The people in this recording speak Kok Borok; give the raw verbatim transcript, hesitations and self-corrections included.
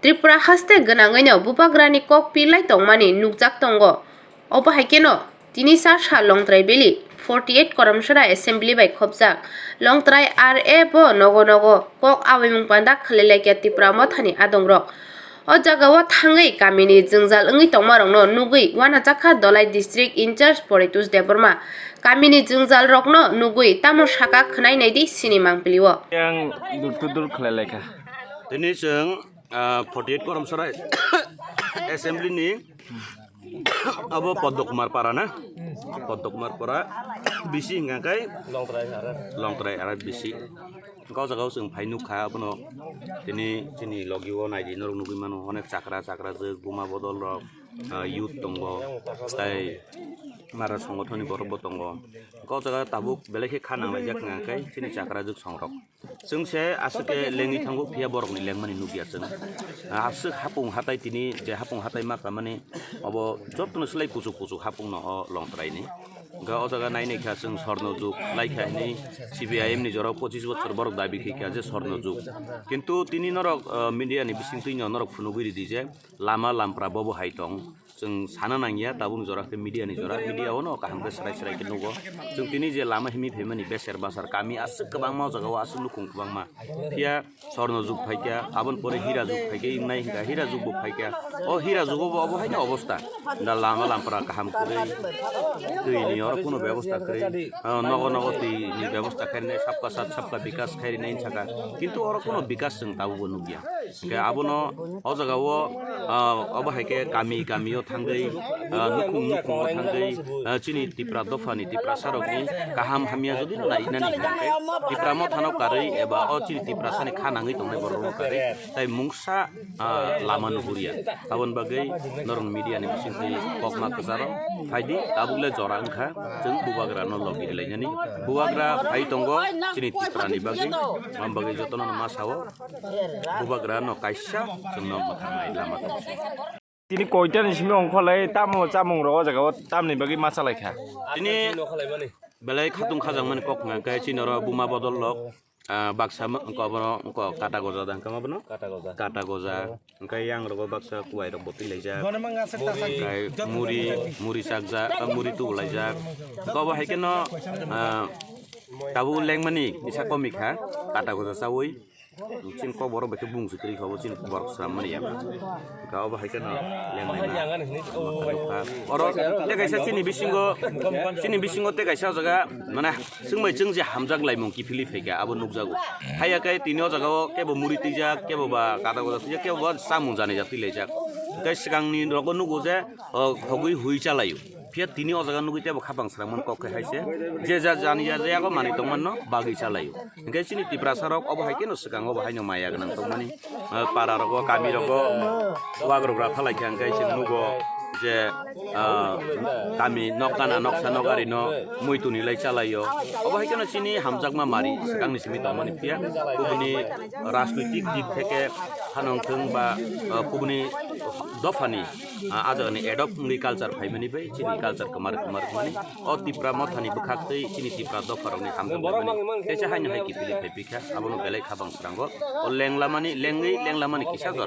Tripura haste gwnangwino bubagrani kok pilai tongmani nukjak tongo. Obo hai kheno tini Chaksa Longtrai Valley forty eight Koramsora Assembly bai khopjak Longtrai R A bo nogo nogo kok awaimung panda khlai laikha Tipra Mothani adongrok. O jagao thangwi kamini jwngjal wngwi tongmarokno nugwi uanajakha Dholai District Incharge Poritos Debbarma. Kamini jwngjalrokno nugwi tamo saka khwnai naidi sini mangpilio. Yang dur tudur khlai laikha. Tini chwng, ah, forty eight Koramsora Assembly ni abo Poddo Kumar Para na? Poddo Kumar Para bisi hingka khe Longtrai R A bisi. Hingke o jaga o chwng phai nukha abono tini chini logi o naidi norok nugwi mano onek chakra chakra jwk buma bodol rok, ah, youth tongo tei mara songothon ni borok bo tongo. Hingke o jaga tabuk belai khe kha nang laijak hingka khe chini chakra jwk song rok. Chwng se aswk khe lengwi thango, phiya borokni lengmani nukya chwng. Aswk hapung hatai tini, je hapung hatai ma khamani, obo jotono slai kuchuk kuchuk hapungno o Longtraini. Hwnkhe o jaga nai naikha chwng sorno jug laikha hinwi C P I M ni jorao pochis bochor borok dabi khaikha je sorno jug. Kintu tini norok, ah, media ni bisingtwino norok phunugwi ridi je, lama lampra bobo hai tong. Chwng sana nangya tabukni jora khe media ni jora, media o no kaham khe srai srai khe nugo. Chwng tini je lama himwi phaimani beser basar kami aswk kwbangma o jaga o aswk nukhung kwbangma. Phiya sorno jug phaikha, aboni pore hira jug phaikha, wngnai hwnkha hira jug bo phaikha. O hira jugo bo obo haino obostha. Da lama lampra kaham kwrwi, twi ni oro kuno bebosta kwrwi. Ah, nogo nogo twi ni bebosta khainai sabka sath sabka bikas khainai saka. Kintu oro kuno bikas chwng tabukbo nukya. Hingke abono o jaga o, ah, obo hai khe kami kami o thangwi, ah, nukhung nukhung o thangwi, ah, chini Tipra dopha ni Tiprasa rok ni kaham hamya jodi no nai nani hingke Tipra Motha no karwi eba o chini Tiprasa ni kha nangwi tongnai borok rok no karwi tai mungsa, ah, lama nuhurya. Aboni bagwi norok media ni bisingtwi kokma kwcharo phaidi, tabuk le jora wngkha chwng bubagra no logi rwlainani. Bubagra phai tongo chini Tipra ni bagwi, aboni bagwi jotono no ma sao. Bubagra no kaisa chwngno mwthang nai lama tong. Tini koita ni simi ongkholai tamo chamung rok o jaga o tamni bagwi ma chalai kha. Tini belai khatung khajang mani kok hwnka khe chini oro buma bodol rok, ah, baksa ma-, wngkha obono wngkha kata goja da hwnka ma bono? Kata goja. Kata goja. Hwnka yang rogo baksa kuwai rok bo twi laijak. Hwnka muri, muri chakjak, ah, muri tu laijak. Hwnka obo hai kheno, ah, tabuk lengmani kisa komi kha, kata goja chawi. Chini kok borok bai khe bung se kwrwi kha bo chini borok swnam mani ya. Kha obo hai kheno leng lai na. Oro tei kaisa chini bisingo, chini bisingo tei kaisa o jaga mane chwng bai chwng je hamjak laimung kiphilwi phai kha abo nukjago. Haiya khe tini o jaga o kebo muri twijak, kebo ba kada goda twijak, kebo ba chamung janija twi laijak. Tei swkang ni rogo nugo je, o, khogwi hui cha laio. Phiya tini o jaga nugwi teibo khapang srang mani kok khe hai se. Je ja jani ya, je yago manwi tong manno bagwi cha laio. Hingke chini Tiprasa rok obo hai kheno swkang obo haino maya gwnang tongmani, ah, para rogo, kami rogo, wagrogra phalai kha hingke chwng nugo je, ah, kami nokgana noksa nokgari no muituni lai chalaio. Obo hai kheno chini hamjakma mari swkangni simi tongmani phiya kubuni rajnoitik dik theke phano wngthung ba, ah, kubuni dophani, ah, ah jagani adopt wngwi culture phaimani bai chini culture kwmar kwmar wngmani. O Tipra Mothani bwkhak tei chini Tipra dopharokni hamjak laimani teisa haino hai kiphilwi phai pikha, abono belai kha bang srango. O lenglamani, lengwi lenglamani kisa jora.